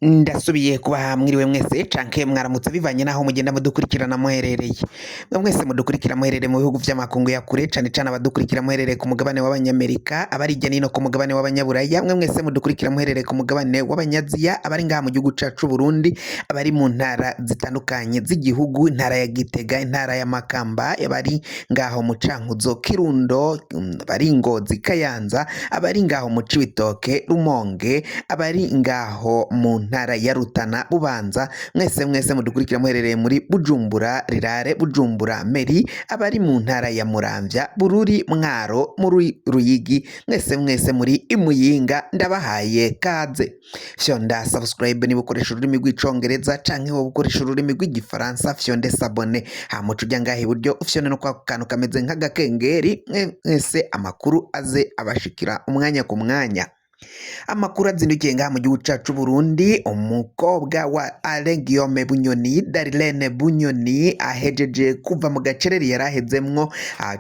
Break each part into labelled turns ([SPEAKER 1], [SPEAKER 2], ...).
[SPEAKER 1] Ndasubiye kubaha mwiriwe mwese canke mwaramutse bivanye naho mugenda mudukurikirana muherereye. Mwe mwese mudukurikira muherereye mu bihugu vy'amakungu ya kure, cane cane abadukurikira muherereye ku mugabane w'Abanyamerika, abari hirya nino ku mugabane w'Abanyaburaya, mwe mwese mudukurikira muherereye ku mugabane w'Abanyaziya, abari ngaha mu gihugu cacu c'Uburundi, abari mu ntara zitandukanye z'igihugu, intara ya Gitega, intara ya Makamba, abari ngaho mu Cankuzo, Kirundo, abari Ngozi, Kayanza, abari ngaho mu Cibitoke, Rumonge, abari ngaho mu ntara ya Rutana, Bubanza, mwese mwese mudukurikira muherereye muri Bujumbura Rirare, Bujumbura Meri, abari mu ntara ya Muramvya, Bururi, Mwaro, muri Ruyigi, mwese mwese muri Imuyinga, ndabahaye kaze. Fyonda subscribe niba ukoresha ururimi rw'Icongereza canke wowe ukoresha ururimi rw'Igifaransa, fyonde s'abonner, hama uce uja ngaha iburyo ufyonde no kwa kantu kameze nk'agakengeri, mwese amakuru aze abashikira umwanya ku mwanya. Amakuru azindukiye ngaha mu gihugu cacu Burundi, umukobwa wa Alain Guillaume Bunyoni, Darlene Bunyoni, ahejeje kuva mu gacereri yarahezemwo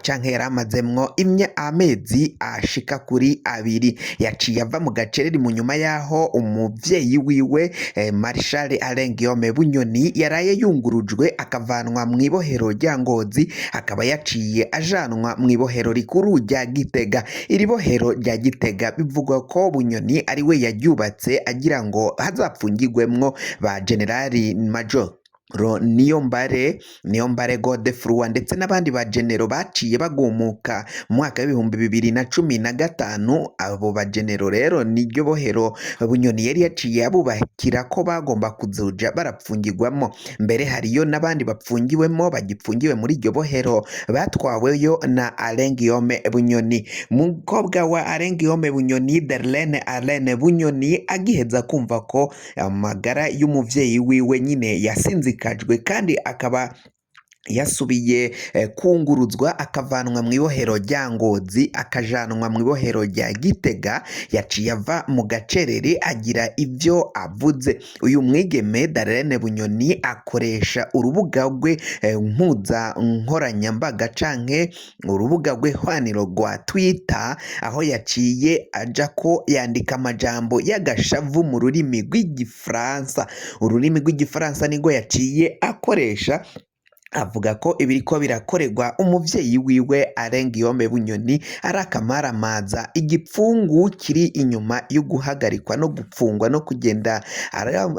[SPEAKER 1] canke yaramazemwo amezi ashika kuri 2. Yaciye ava mu gacereri mu nyuma yaho umuvyeyi wiwe Marshal Alain Guillaume Bunyoni yaraye yungurujwe akavanwa mw'ibohero rya Ngozi, akaba yaciye ajanwa mw'ibohero rikuru rya Gitega. Iri bohero rya Gitega bivugwa ko Bunyoni ari we yaryubatse agira ngo hazapfungirwemwo ba Generali Major Niyombare Godefroid ndetse n'abandi ba genero baciye bagumuka mu mwaka w'2015. Abo bagenero rero niryo bohero Bunyoni yari yaciye abubakira ko bagomba kuzoja barapfungirwamo. Mbere hariyo n'abandi bapfungiwemo bagipfungiwe muri iryo bohero batwaweyo na Alain Guillaume Bunyoni. Mukobwa wa Alain Guillaume Bunyoni, Darlene Alain Bunyoni, agiheza kumva ko amagara y'umuvyeyi wiwe nyine yasinzikajwe kandi akaba yasubiye kunguruzwa akavanwa mu ibohero rya Ngozi akajanwa mu ibohero rya Gitega, yaciye ava mu gacerere agira ivyo avuze. Uyu mwigeme Darlene Bunyoni akoresha urubuga rwe mpuza nkoranyambaga canke urubuga rwe hwaniro rwa Twitter, aho yaciye aja ko yandika amajambo y'agashavu mu rurimi rw'Igifaransa. Ururimi rw'Igifaransa nirwo yaciye akoresha avuga ko ibiriko birakorerwa umuvyeyi wiwe Alain Guillaume Bunyoni ari akamaramaza, igipfungu kiri inyuma yo guhagarikwa no gupfungwa no kugenda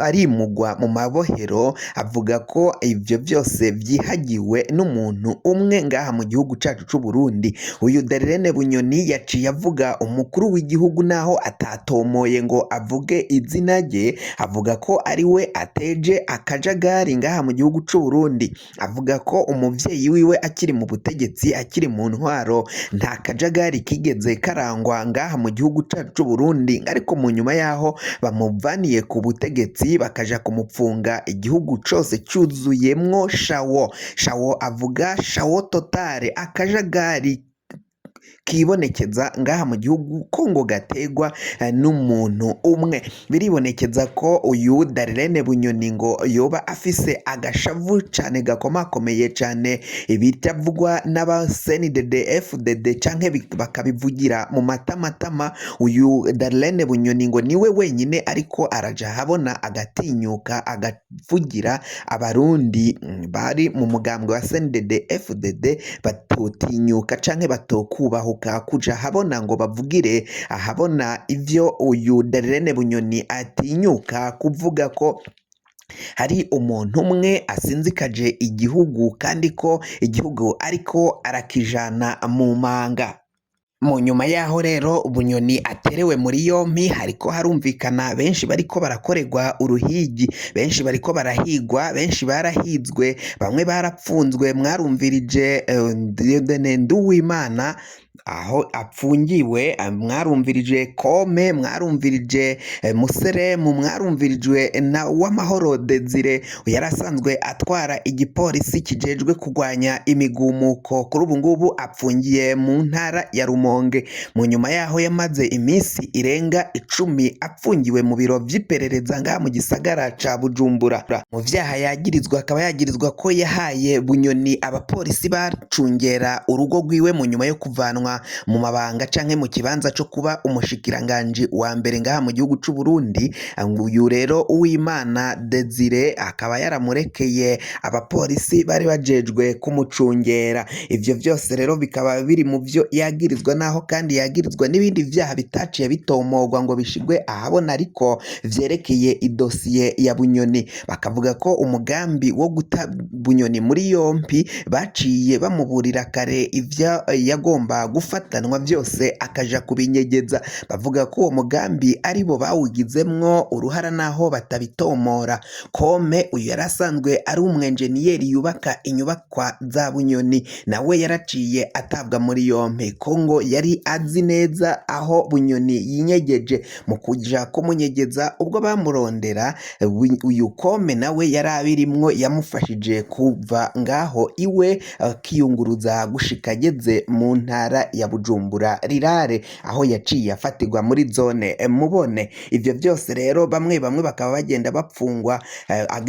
[SPEAKER 1] arimugwa mu mabohero. Avuga ko ivyo vyose vyihagiwe n'umuntu umwe ngaha mu gihugu cacu c'u Burundi. Uyu Darlene Bunyoni yaciye avuga umukuru w'igihugu naho atatomoye ngo avuge izina rye, avuga ko ari we ateje akajagari ngaha mu gihugu c'u Burundi. Avuga ko umuvyeyi wiwe akiri mu butegetsi, akiri mu ntwaro, nta kajagari kigeze karangwa ngaha mu gihugu cacu c'u Burundi, ariko mu nyuma yaho bamuvaniye ku butegetsi bakaja kumupfunga, igihugu cose cuzuyemwo chaos chaos. Avuga chaos totale, akajagari kibonekeza ngaha mu gihugu ko ngo gategwa n'umuntu umwe. Biribonekeza ko uyu Darlene Bunyoni ngo yoba afise agashavu cane gakomakomeye cane, ibitavugwa n'aba CNDD FDD canke bakabivugira mu matamatama. Uyu Darlene Bunyoni ngo niwe wenyine ariko araja ahabona agatinyuka agavugira Abarundi bari mu mugambwe wa CNDD FDD batotinyuka canke batokubahuka kuja ahabona ngo bavugire ahabona ivyo uyu Darlene Bunyoni atinyuka kuvuga ko hari umuntu umwe asinzikaje igihugu kandi ko igihugu ariko arakijana mu manga. Mu nyuma yaho rero Bunyoni aterewe muri yompi, hariko harumvikana benshi bariko barakorerwa uruhigi, benshi bariko barahigwa, benshi barahizwe, bamwe barapfunzwe. Mwarumvirije Dieudonne Nduwimana aho apfungiwe, mwarumvirije Kome, mwarumvirije Museremu, mwarumvirijwe na Uwamahoro Desire yari asanzwe atwara igipolisi kijejwe kurwanya imigumuko, kuri ubu ngubu apfungiye mu ntara ya Rumonge. Mu nyuma yaho yamaze iminsi irenga 10 apfungiwe mu biro vy'iperereza ngaha mu gisagara ca Bujumbura. Mu vyaha yagirizwa akaba yagirizwa ko yahaye Bunyoni abapolisi bacungera urugo rwiwe mu nyuma yo kuvanwa gufatanwa mu mabanga canke mu kibanza co kuba umushikiranganji wa mbere ngaha mu gihugu c'u Burundi. Uyu rero Uwimana Desire akaba yaramurekeye abapolisi bari bajejwe kumucungera. Ivyo vyose rero bikaba biri mu vyo yagirizwa, naho kandi yagirizwa n'ibindi vyaha bitaciye bitomogwa ngo bishigwe ahabona, ariko vyerekeye idosiye ya Bunyoni. Bakavuga ko umugambi wo guta Bunyoni muri yompi baciye bamuburira kare ivyo yagomba gufatanwa vyose akaja kubinyegeza. Bavuga ko uwo mugambi aribo bawugizemwo uruhara naho batabitomora. Kome uyu yari asanzwe ari umwenjeniyeri yubaka inyubakwa za Bunyoni, nawe yaraciye atabwa muri yompi ko ngo yari azi neza aho Bunyoni yinyegeje. Mu kuja kumunyegeza ubwo bamurondera, uyu Kome nawe yari abirimwo, yamufashije kuva ngaho iwe akiyunguruza gushika ageze mu ntara ya Bujumbura Rirare, aho yaciye afatirwa muri zone Mubone. Ivyo vyose rero bamwe bamwe bakaba bagenda bapfungwa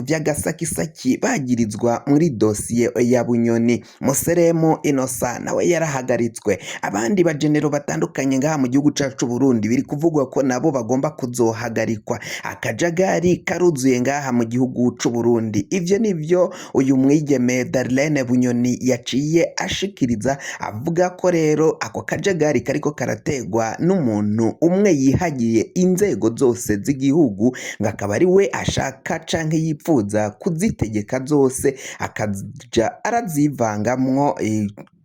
[SPEAKER 1] vy'agasakisaki bagirizwa muri dosiye ya Bunyoni. Museremu Innocent nawe yarahagaritswe. Abandi bajenero batandukanye ngaha mu gihugu cacu c'u Burundi biri kuvugwa ko nabo bagomba kuzohagarikwa. Akajagari karuzuye ngaha mu gihugu c'u Burundi. Ivyo nivyo uyu mwigeme Darlene Bunyoni yaciye ashikiriza, avuga ko rero ako kajagari kariko karategwa n'umuntu umwe yihagiye inzego zose z'igihugu, ngo akaba ari we ashaka canke yipfuza kuzitegeka zose, akaja arazivangamwo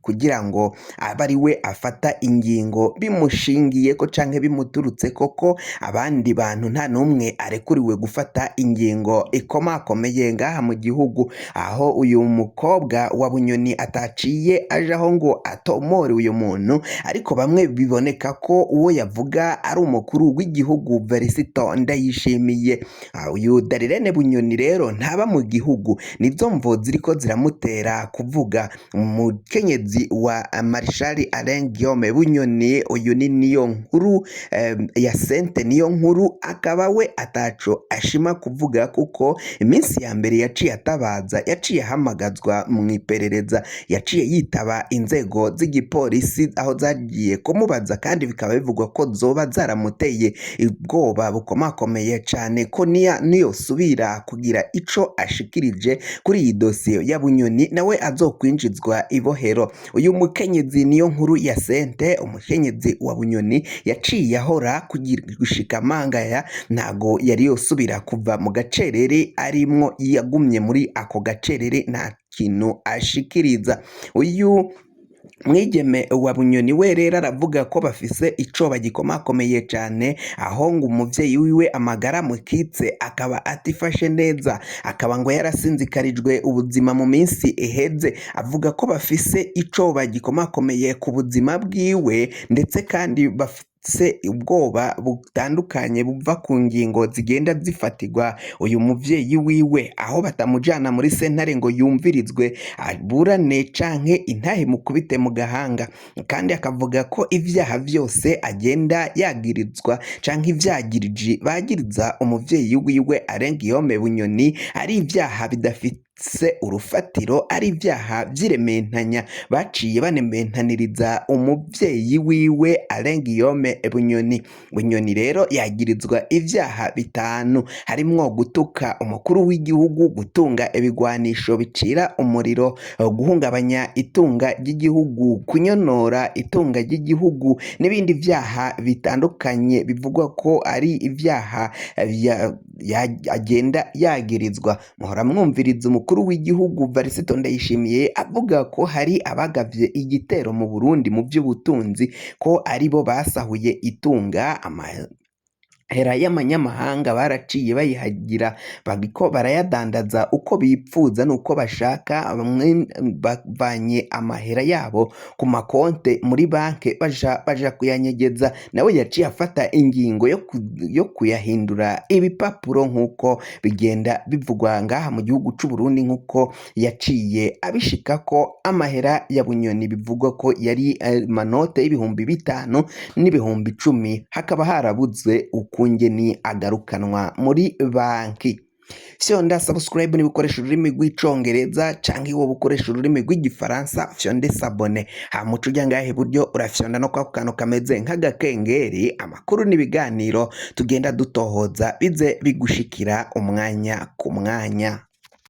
[SPEAKER 1] kugira ngo abe ari we afata ingingo bimushingiyeko canke bimuturutse, koko abandi bantu nta n'umwe arekuriwe gufata ingingo ikomakomeye ngaha mu gihugu. Aho uyu mukobwa wa Bunyoni ataciye ajaho ngo atomore uyu muntu, ariko bamwe biboneka ko uwo yavuga ari umukuru w'igihugu Verisito Ndayishimiye. Uyu Darirene Bunyoni rero ntaba mu gihugu, nizo mvo ziriko ziramutera kuvuga. Umukenyezi wa Marshal Alain Guillaume Bunyoni, uyu ni niyo nkuru ya sente niyo nkuru, akaba we ataco ashima kuvuga, kuko iminsi ya mbere yaciye atabaza, yaciye ahamagazwa mu iperereza, yaciye yitaba inzego z'igipolisi aho zagiye kumubaza, kandi bikaba bivugwa ko zoba zaramuteye ubwoba bukomakomeye cane, ko niyosubira kugira ico ashikirije kuri iyi dosiye ya Bunyoni nawe azokwinjizwa ibohero. Uyu mukenyezi niyo nkuru ya sente, umukenyezi wa Bunyoni, yaciye ahora gushika mangaya ntago yari yosubira kuva mu gacerere arimwo, yagumye muri ako gacerere nta kintu ashikiriza. Uyu mwigeme wa Bunyoni we rero aravuga ko bafise icoba gikomakomeye cane, aho ngo umuvyeyi wiwe amagara mukitse akaba atifashe neza, akaba ngo yarasinzikarijwe ubuzima mu minsi iheze. Avuga ko bafise icoba gikomakomeye ku buzima bwiwe, ndetse kandi bafise ubwoba butandukanye buva ku ngingo zigenda zifatirwa uyu muvyeyi wiwe, aho batamujana muri sentare ngo yumvirizwe aburane canke intahe mukubite mu gahanga. Kandi akavuga ko ivyaha vyose agenda yagirizwa canke ivyagiriji bagiriza umuvyeyi wiwe Alain Guillaume Bunyoni ari ivyaha bidafise urufatiro, ari ivyaha vy'irementanya baciye banementaniriza umuvyeyi wiwe Alain Guillaume Bunyoni. Bunyoni rero yagirizwa ivyaha bitanu, harimwo gutuka umukuru w'igihugu, gutunga ibigwanisho bicira umuriro, guhungabanya itunga ry'igihugu, kunyonora itunga ry'igihugu n'ibindi vyaha bitandukanye bivugwa ko ari ivyaha agenda yagirizwa. Muhora mwumviriza umukuru w'igihugu Varisito Ndayishimiye avuga ko hari abagavye igitero mu Burundi mu vy'ubutunzi, ko aribo basahuye itunga, amahera y'amanyamahanga baraciye bayihagira, bariko barayadandaza uko bipfuza n'uko bashaka, bamwe bavanye amahera yabo ku makonte muri banke baja kuyanyegeza. Nawe yaciye afata ingingo yo kuyahindura ibipapuro nk'uko bigenda bivugwa ngaha mu gihugu c'u Burundi, nk'uko yaciye abishikako. Amahera ya Bunyoni bivugwa ko yari manote y'ibihumbi 5 n'ibihumbi 10, hakaba harabuze ukungeni agarukanwa muri banki. Fyonda subscribe niba ukoresha ururimi rw'Icongereza, canke woba ukoresha ururimi rw'Igifaransa, fyonde s'abonner. Hama uca uja ngaha iburyo, urafyonda no kwako kantu kameze nk'agakengeri. Amakuru n'ibiganiro tugenda dutohoza bize bigushikira umwanya ku mwanya.